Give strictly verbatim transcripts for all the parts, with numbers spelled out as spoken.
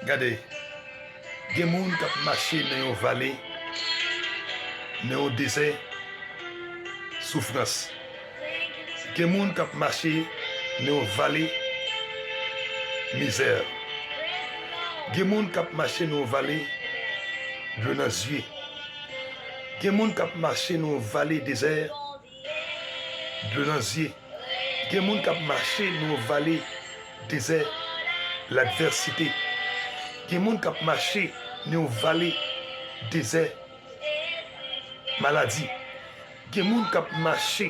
Gade, gen moun k ap mache nan yon vale, nan yon dezè soufrans. Gen moun k ap mache nan yon vale mizè. Gen moun k ap mache nan yon vale dlo nan zye. Gen moun k ap mache nan yon vale dezè dlo nan zye. Gen moun k ap mache nan yon vale dezè ladvèsite. Gen moun k ap mache nan yon vale dezè maladi. Gen moun k ap mache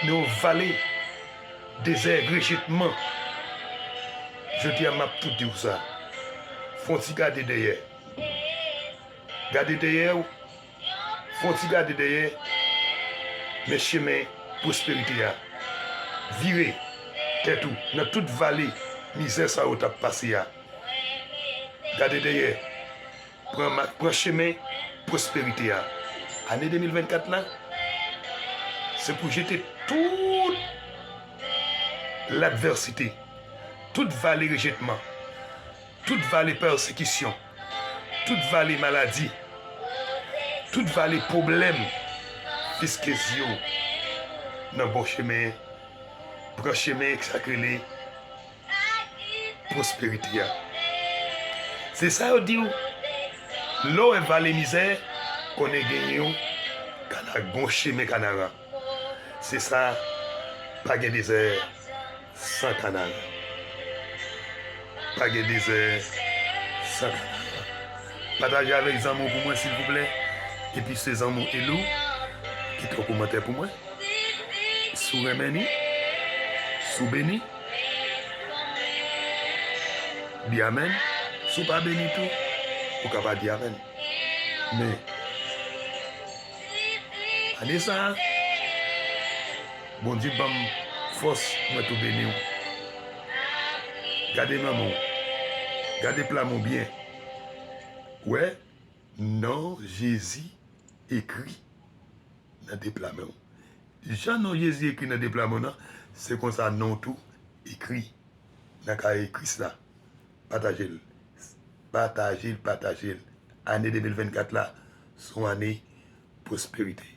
nan yon vale dezè rejetman. Jodi a, m ap tou di w sa. Fè yon ti gade dèyè. Gade dèyè w. Fè yon ti gade dèyè, men chemen pwosperite a. Vire tèt ou nan tout vale mizè sa yo t ap pase a. Gade dèyè, pran, ma- pran chemen pwosperite a. Ane de mil vennkat la, se pou jete tout ladvèsite, tout vale rejetman, tout vale pèsekisyon, tout vale maladi, tout vale pwoblèm, fiske zye w nan bon chemen, pran chemen sa k rele pwosperite a. Se sa yo di w, lè w wè vale mizè, konnen gen yon kana, gon chemen kanaran. Se sa, pa gen dezè san kanaran. Pa gen dezè san kanaran. Pataje avèk zanmi w pou mwen, silvouplè. Epi se zanmi w Elou, kite yon kòmantè pou mwen. Si w renmen ni, si w beni, di amèn. Si w pa beni tou, ou ka pa di amèn. Men, ane sa a, Bondye ban m fòs, mwen tou beni w. Gade men w, gade pla men w byen. Wè, non Jezi ekri nan de pla men w. Jan non Jezi ekri nan de pla men w nan, se konsa non w tou ekri nan kaye Kris la. Pataje l. Pataje l, pataje l. Ane de mil vennkat la, se yon ane pwosperite.